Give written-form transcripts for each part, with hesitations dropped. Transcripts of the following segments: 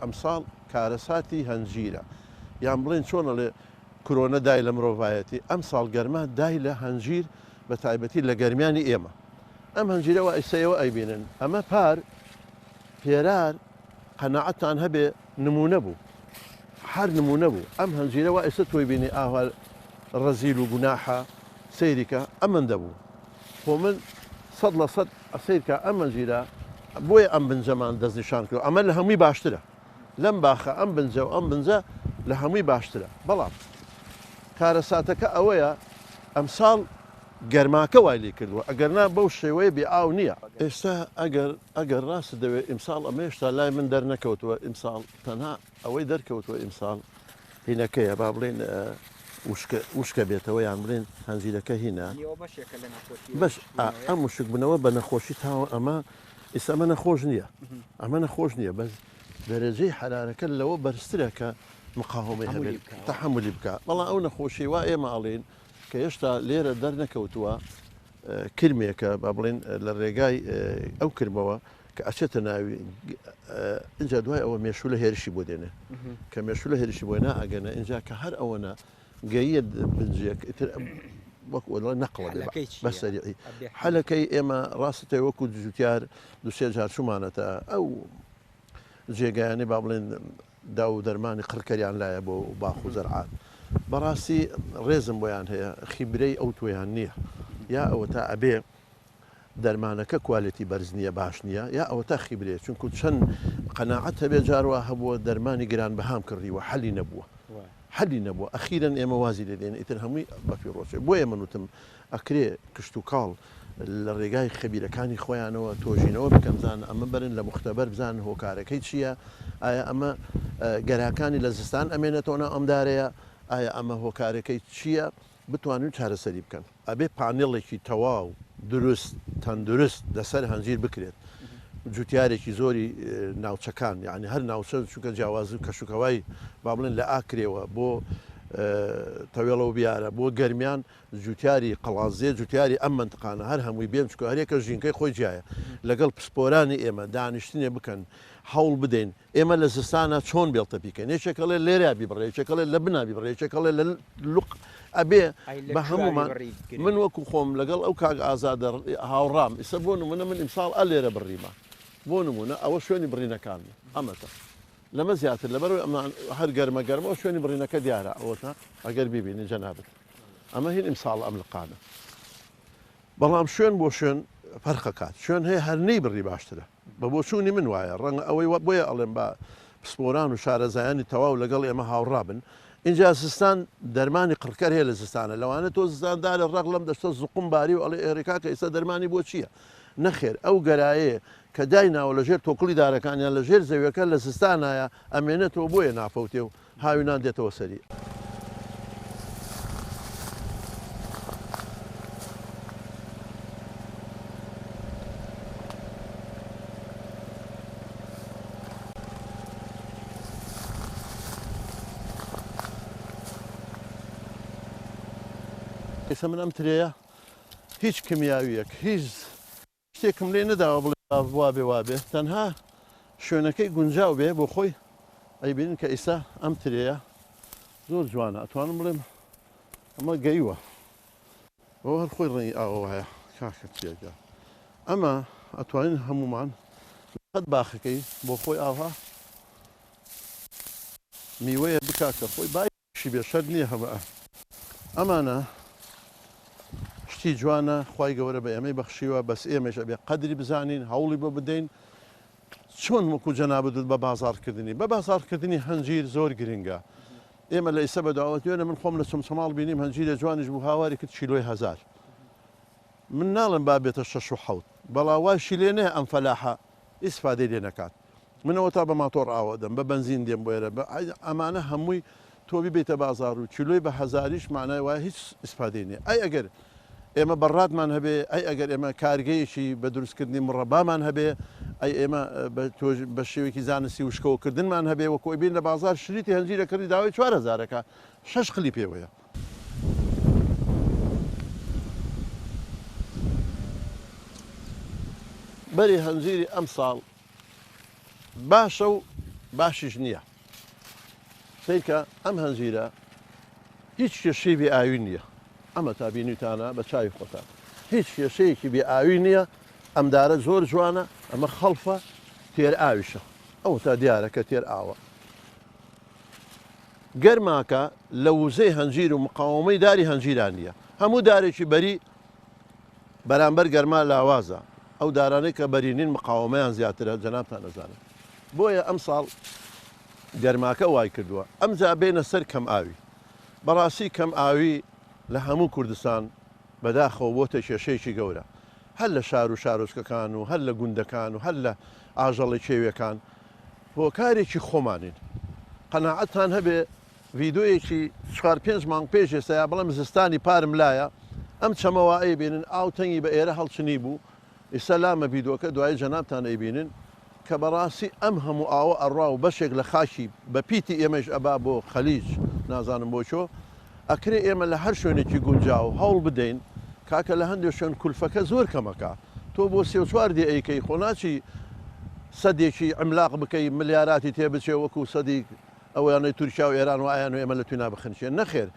ئەمساڵ کارەساتی هەنجیرە یان بڵێن چۆن ئەڵێ کرۆنە دای لە مرۆڤایەتی ئەمساڵ گەرما دای لە هەنجیر بە تایبەتی لە گەرمیانی ئێمە ئەم هەنجیرە وا ئیسە ئێوە ئەیبینن ئەمە پار پێرار قەناعەتتان هەبێ نمونە بوو هەر نمونە بوو ئەم هەنجیرە وا ئێستا تۆی بینی ئاوا ڕەزیل و گوناحە سەیریکە ئەمەندە بوو خۆ من 100% سەیرکە ئەم هەنجیرە بۆیە ئەم بنجەمان دەستنیشان کرد ئەمە لە هەمووی باشترە لەم باخە ئەم بنجە و ئەم بنجە لە هەمووی باشترە بەڵام کارەساتەکە ئەوەیە ئەمساڵ گەرماکە وای لێ کردووە ئەگەرنا بەو شێوەیە بێ ئاو نییە. ئێستا ئەگەر ئەگەر ڕاستت دەوێت ئیمساڵ ئەمە هێشتا لای من دەرنەکەوتووە ئیمساڵ تەنها ئەوەی دەرکەوتووە ئیمساڵ هینەکەیە با بڵێین وشکە وشکە بێتەوە یان بڵێن هەنجیرەکە هینە میوە بەشێکە لە نەخۆشی بەش ئەم وشکبوونەوە بە نەخۆشی تاوە ئەمە ئیستا ئەمە نەخۆش نییە ئەمە نەخۆش نییە بەس دەرەجەی حەرارەکە لەوە بەرزترە کە مقاومەی هەبێت تەحەمولی بکا بەڵام ئەو نەخۆشی وا ئێمە ئەڵێین کە هێشتا لێرە دەرنەکەوتووە کرمێکە با بڵێن لە ڕێگای ئەو کرمەوە کە ئەچێتە ناوی اینجا دوای ئەوە مێشولە هێرشی بۆ دێنێ کە مێشولە هێرشی بۆ نائگەنە اینجا کە هەر ئەوەنە گەیە بنجێک ئیتر وەک وەڵا نەقڵە بە سەریعی حەلەکەی ئێمە ڕاستە وەکو جوتیار دوسێ جار چوومانەتە ئەو جێگایانەی با بڵێن داو و دەرمانی قڕکەریان لایە بۆ باخ و زەرعات. بەڕاستی ڕێزم بۆیان هەیە خیبرەی ئەو تۆیان نییە. یا ئەوەتا ئەبێ دەرمانەکە کوالێتی بەرز نییە باش نییە یا ئەوەتا خیبرەیە چونکو چەند قەناعەت هەبێ جار وا هەبووە دەرمانی گرانبەهام کڕیوە حەلی نەبووە حەلی نەبووە ئەخیرەن ئێمە وازی لێ دێنین ئیتر هەمووی بەفیڕۆچێ بۆیە من وتم ئەکرێ کشتوکاڵ لە ڕێگای خەبیرەکانی خۆیانەوە تۆژینەوە بکەن بزانن ئەمە بەرن لە موختەبەر بزانن هۆکارەکەی چییە ئایا ئەمە گەراکانی لە زستان ئەمێنێتەوە ناو ئەم دارەیە ئایا ئەمە هۆکارەکەی چییە بتوانن چارەسەری بکەن. ئەبێ پانێڵێکی تەواو دروست تەندروست لەسەر هەنجیر بکرێت جوتیارێکی زۆری ناوچەکان یعنی هەر ناوچە چونکە جیاوازی و کەشوکەوای با بڵێن لە ئاکرێوە بۆ تەوێڵەوە بیارە بۆ گەرمیان جوتیاری قەڵادزێ جوتیاری ئەم مەنتقانە هەر هەمووی بێن چونکە هەریەکە ژینکەی خۆی جیایە لەگەڵ پسپۆرانی ئێمە دانیشتنێ بکەن هەوڵ بدەین ئێمە لە زستانا چۆن بێڵتە پیکەین یەکێک ئەڵێ لێرە بیبڕێ یەکێک ئەڵێ لە بنا بیبڕێ یەکێک ئەڵێ لە لوق ئەبێ ئەی لە بە کوێ هەموومان بیبڕی من گرنگە. وەکو خۆم لەگەڵ ئەو کاک ئازادە هاوڕام ئیسە بۆ نمونە من ئیمساڵ ئە لێرە بڕیمە بۆ نمونە ئەوە شوێنی بڕینەکانمە ئەمەتە لەمە زیاتر لەبەرئەوەی ئەمە هەر گەرمە گەرمە شوێنی بڕینەکە دیارە ئەوەتا ئەگەر بیبینی جەنابت ئەمە هین ئیمساڵ ئەم لقانە بەڵام شوێن بۆ شوێن فەرقەکات شوێن هەیە هەر نەیبڕی باشترە بە بۆچوونی من وایە ڕەنگە ئەوەی بۆیە ئەڵێم با پسپۆران و شارەزایانی تەواو لەگەڵ ئێمە هاوڕا بن ئینجا زستان دەرمانی قڕکەر هەیە لە زستانە لەوانە تۆ زستان دارە ڕەق لەم دەشتە زوقم باری و ئەڵێ ئێرێ کاکە ئیستا دەرمانی بۆ چییە نەخێر ئەو گەرایەیە کە دایناوە لە ژێر تۆکڵی دارەکان یان لە ژێر زەویەکە لە زستانایە ئەمێنێتەوە بۆیە نافەوتێ و هاوینان دێتەوە سەری. ئێستا من ئەم ترێیە هیچ کمیاویەک هیچ شتێکم لێ نەداوە بڵێ با وابێ وابێ تەنها شوێنەکەی گونجاو بێ بۆ خۆی ئەیبینن کە ئیسا ئەم ترێیە زۆر جوانە ئەتوانم بڵێم ئەمە گەیوە بۆ هەر خۆی ڕەنگی ئاوە وایە کاکە چیەکە ئەمە ئەتوانین هەمومان قەت باخەکەی بۆ خۆی ئاوا میوەیە بکا کە خۆی بای شی بێ شەرت نیە هەمە ئەمانە شتی جوانە خوای گەورە بە ئێمەی بەخشیوە بەس ئێمەش ئەبێ قەدری بزانین هەوڵی بۆ بدەین چۆن وەکو جەنابت وت بە بازاڕکردنی بە بازاڕکردنی هەنجیر زۆر گرنگە ئێمە لە ئیسە بەدواوە دوێنێ من خۆم لە چەمچەماڵ بینیم هەنجیرە جوانیش بوو هاواری کرد کیلۆی هەزار من ناڵێم با بێتە شەش و حەوت بەڵا وایشی لێ نەیە ئەم فەلاحە ئیسفادەی لێ نەکات من ئەوەتا بە ماتۆڕ ئاو ئەدەم بە بەنزین دێم بۆ ئێرە بە ئەمانە هەمووی تۆ بیبەیتە بازاڕ و کیلۆی بە هەزاریش مانای وایە هیچ ئیسفادەی نییە ئەی ئەگەر ئێمە بەڕادمان هەبێ ئەی ئەگەر ئێمە کارگەیەکی بە دروستکردنی مڕەبامان هەبێ ئەی ئێمە بە تۆ بە شێوەیەکی زانستی وشکەوەکردنمان هەبێ وەکو ئەیبین لە بازاڕ شریتی هەنجیرە کڕی داوای 4000ەکە شەش قلی پێوەیە. بەری هەنجیری ئەمساڵ باشە و. باشیش نییە. سەیرکە ئەم هەنجیرە هیچ کێشەی بێ ئاوی نییە. ئەمە تا بینیوتانە بە چاوی خۆتان هیچ کێشەیەکی بێ ئاوی نییە. ئەم دارە زۆر جوانە، ئەمە خەڵفە تێر ئاویشە. ئەوەتا دیارە کە تێر ئاوە. گەرماکە لە وزەی هەنجیر و مقاوەمەی داری هەنجیرا نییە. هەموو دارێکی بەری بەرامبەر گەرما لاوازە، ئەو دارانەی کە بەرینین مقاوەمەیان زیاترە، جەنابتان ئەزانن. بۆیە ئەمساڵ گەرماکە وای کردووە. ئەمجا بێینە سەر کەمئاوی. بەڕاستی کەمئاوی لە هەموو کوردستان بەداخەوە بۆتە کێشەیەکی گەورە. هەر لە شار و شارۆچکەکان و هەر لە گوندەکان و هەر لە ئاژەڵە کێویەکان. هۆکارێکی خۆمانین. قەناعەتتان هەبێ ڤیدۆیەکی چوار پێنج مانگ پێش ئێستا یا بڵێم زستانی پارم لایە ئەم چەمە وا ئەیبینن ئاو تەنگی بە ئێرە هەڵچنی بوو ئیستا لامە ڤیدۆکە دوایی جەنابتان ئەیبینن کە بەڕاستی ئەم هەموو ئاوە ئەڕوا و بەشێک لە خاکی بە پیتی ئێمەیش ئەبا بۆ خەلیج نازانم بۆ کۆ ئەکرێ ئێمە لە هەر شوێنێکی گونجاو هەوڵ بدەین کاکە لە هەندێ شوێن کولفەکە زۆر کەمەکا تۆ بۆ سێ و چوار دێ ئەیکەی خۆ ناچی سەدێکی عملاق بکەی ملیاراتی تێ بچێ وەکو سەدی ئەوانەی تورکیا و ئێران وایان و ئێمە لە توینا بخنکێن نەخێر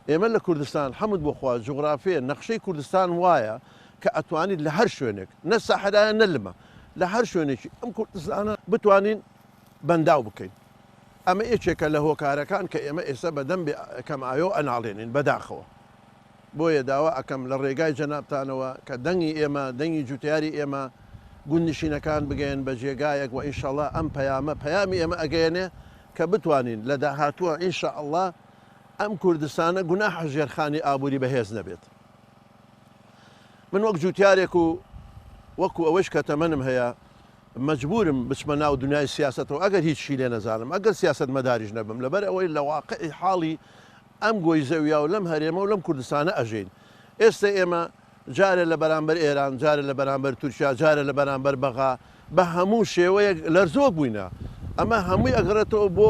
ئێمە لە کوردستان حەمد بۆ خوا جوغرافێ نەخشەی کوردستان وایە کە ئەتوانیت لە هەر شوێنێک نە سەحرایە نە لمە لە هەر شوێنێکی ئەم کوردستانە بتوانین بەنداو بکەین ئەمە یەکێکە لە هۆکارەکان کە ئێمە ئێستا بەدەم بێ کەمئاوێ ئەناڵێنین بەداخەوە. بۆیە داوا ئەکەم لە ڕێگای جەنابتانەوە کە دەنگی ئێمە، دەنگی جوتیاری ئێمە، گوندنشینەکان بگەیەن بە جێگایەک وە ئینشەڵا ئەم پەیامە پەیامی ئێمە ئەگەیەنێ کە بتوانین لە داهاتووە ان شاء اللە ئەم کوردستانە گوناحە ژێرخانی ئابووری بەهێز نەبێت. من وەک جوتیارێک و وەکو ئەوەیش کە تەمەنم هەیە مەجبوورم بچمە ناو دنیای سیاسەتەوە ئەگەر هیچشی لێ نەزانم، ئەگەر سیاسەتمەداریش نەبم لەبەر ئەوەی لە واقعی حاڵی ئەم گۆی زەویا و لەم هەرێمە و لەم کوردستانە ئەژین. ئێستە ئێمە جارێ لە بەرامبەر ئێران، جارێ لە بەرامبەر تورکیا، جارێ لە بەرامبەر بەغا بە هەموو شێوەیەک لەرزۆک بووینە. ئەمە هەمووی ئەگەڕێتەوە بۆ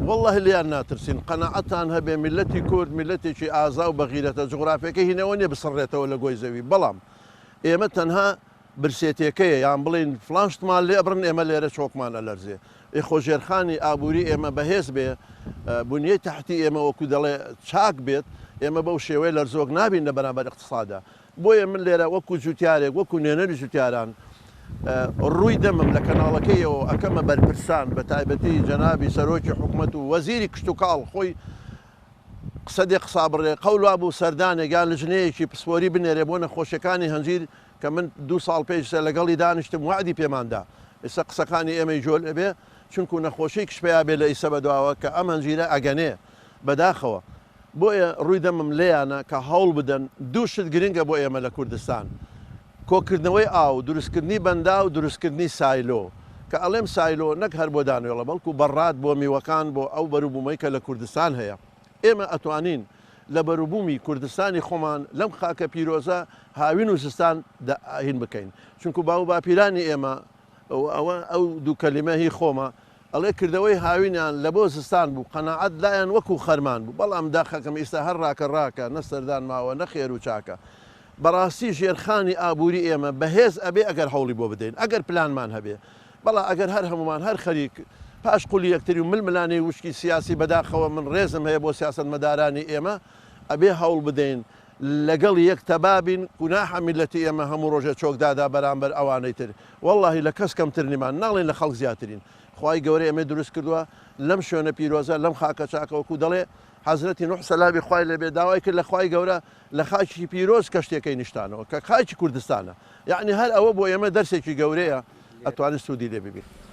وەڵڵاهی لێیان ناترسین. قەناعەتتان هەبێ میللەتی کورد میللەتێکی ئازا و بەغیرەتە، جوغرافیەکەی هی نەوە نیە بسڕێتەوە لە گۆی زەوی، بەڵام ئێمە تەنها برسێتێکەیە یان بڵێین فڵان شتمان لێ ئەبڕن ئێمە لێرە چۆکمان ئەلەرزێ. ئێ خۆ ژێرخانی ئابووری ئێمە بەهێز بێ، بونیەی تەحتی ئێمە وەکو دەڵێ چاک بێت، ئێمە بەو شێوەیە لەرزۆک نابین لە بەرامبەر ئیقتسادا. بۆیە من لێرە وەکو جوتیارێک، وەکو نوێنەری جوتیاران ڕووی دەمم لە کەناڵەکەیەوە ئەکەمە بەرپرسان، بە تایبەتی جەنابی سەرۆکی حکومەت و وەزیری کشتوکاڵ خۆی قسە دێ قسا بڕێ، قەول وابوو سەردانێک یان لجنەیەکی پسپۆری بنێرێ بۆ نەخۆشیەکانی هەنجیر کە من دوو ساڵ پێش ئیستا لەگەڵی دانیشتم وەعدی پێمان دا ئیستا قسەکانی ئێمەی گۆ لێبێ چونکو نەخۆشیکش پەیا بێ لە ئیستا بەدواوە کە ئەم هەنجیرە ئەگەنێ بەداخەوە بۆیە ڕووی دەمم لێیانە کە هەوڵ بدەن دوو شت گرنگە بۆ ئێمە لە کوردستان کۆکردنەوەی ئاو دروستکردنی بەنداو دروستکردنی سایلۆ کە ئەڵێم سایلۆ نەک هەر بۆ دانوێڵە بەڵکو بەڕاد بۆ میوەکان بۆ ئەو بەروبوومەی کە لە کوردستان هەیە ئێمە ئەتوانین لە بەروبوومی کوردستانی خۆمان لەم خاکە پیرۆزە هاوین و زستان داهین بکەین چونکو باو باپیرانی ئێمە ئەوە ئەو دوو کەلیمە هی خۆمە ئەڵێ کردەوەی هاوینیان لە بۆ زستان بوو قەناعەت لایان وەکو خەرمان بوو بەڵام داخەکەم ئیستا هەر ڕاکە ڕاکە نە سەردان ماوە نە خێر و چاکە بەڕاستی ژێرخانی ئابووری ئێمە بەهێز ئەبێ ئەگەر هەوڵی بۆ بدەین ئەگەر پلانمان هەبێ بەڵا ئەگەر هەر هەموومان هەر خەریک پاش قولی یەکتری و ململانێی وشکی سیاسی بەداخەوە من ڕێزم هەیە بۆ سیاسەتمەدارانی ئێمە ئەبێ هەوڵ بدەین لەگەڵ یەک تەبا بین گوناحە میللەتی ئێمە هەموو ڕۆژێ چۆک دادا بەرامبەر ئەوانەی تر وەڵاهی لە کەس کەمتر نیمان ناڵێین لە خەڵک زیاترین خوای گەورە ئێمەی دروست کردووە لەم شوێنە پیرۆزە لەم خاکە چاکە وەکو دەڵێ حەزرەتی نوح سەلامی خوای لێ بێ داوای کرد لە خوای گەورە لە خاکی پیرۆز کەشتیەکەی نیشتانەوە کە خاکی کوردستانە یەعنی هەر ئەوە بۆ ئێمە دەرسێکی گەورەیە ئەتوانین سوودی لێ ببینین.